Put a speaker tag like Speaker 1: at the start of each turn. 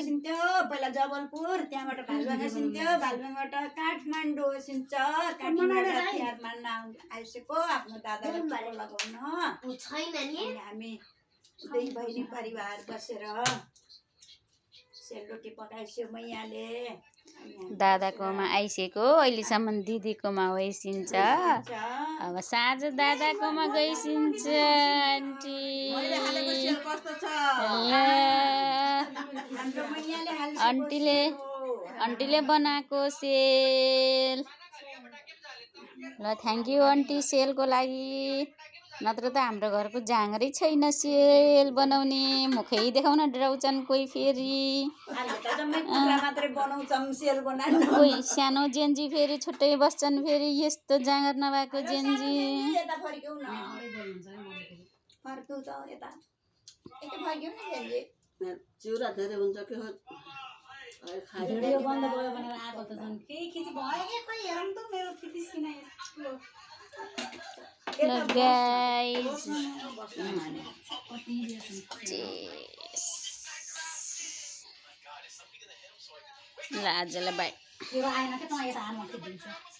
Speaker 1: सिन्थ्यो पहिला जबलपुर त्यहाँबाट भालुवाङा सिन्थ्यो भालुवाङाबाट काठमाडौँ सिन्छ काठमाडौँ तिहार मान्न आइसक्यो आफ्नो दादाले टिको लगाउन छैन नि हामी दुई बहिनी परिवार बसेर सेलरोटी पकाइस्यो मैयाले
Speaker 2: दादाकोमा आइसकेको अहिलेसम्म दिदीकोमा होइसिन्छ अब साँझ दादाकोमा गइसिन्छ आन्टी आन्टीले बनाएको सेल ल थ्याङ्क यू आन्टी सेलको लागि नत्र त हाम्रो घरको झाँगरै छैन सेल बनाउने मुखै देखाउन डराउँछन् कोही फेरि कोही सानो जेन्जी फेरि छुट्टै बस्छन् फेरि यस्तो जाँगर नभएको जेन्जी
Speaker 1: भिडियो बन्द भयो भनेर आएको त झन् केही खिची भयो के खोइ हेरौँ त मेरो खिचिस किन
Speaker 2: गाइस ल आजलाई बाई
Speaker 1: आएन के त यता आमा खिचिदिन्छु